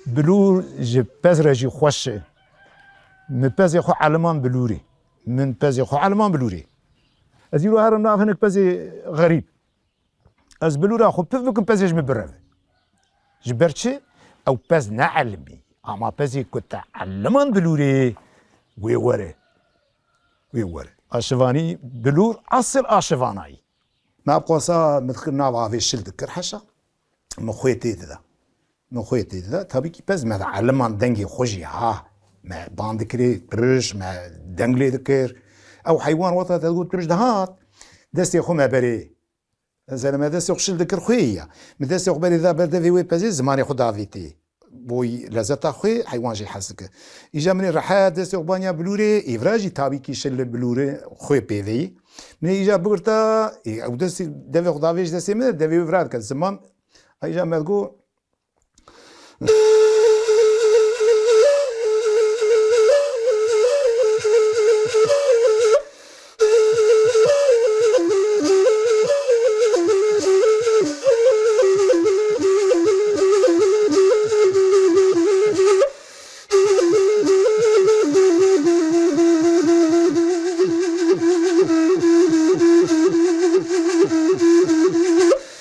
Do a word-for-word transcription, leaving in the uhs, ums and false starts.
Bilûr ji pez re jî xweş e. Min pezê xwe eliman bilûrê. Min pezê xwe eliman bilûrê. Ez îro herim nav hinek pezê xerîb. Ez bilûra xwe pif bikim, pezê ji min bireve. Ji ber çi? Ew pez ne elimî. Ama pezê ku te eliman bilûrê, wê were. Wê were. Aşivanî bilûr, esil aşivanayî. Me bi qasa min dikir nav avê şil dikir heşa. Min xwê tê dida. Min xwê tê dida. Tabî kî pez me de eliman dengê xwe jî ha. Me ban dikirê tiriş, me deng lê dikir. Ew heywan wata te digot tiriş dihat. Destê xwe me berê. Mesela me destê xwe şil dikir xwê ya. Min destê xwe berê da ber devê wê pezê, zimanê xwe davêtê. Boy lezeta xwê heywan jî hez dike. Îja min ê rehet destê xwe banya bilûrê, êvra jî tabî kî şil li bilûrê xwê pêveyî. Min ê îja bigirta, ê, ew destê devê xwe davê ji destê min, devê wê vira dike. Ziman, îja me digo,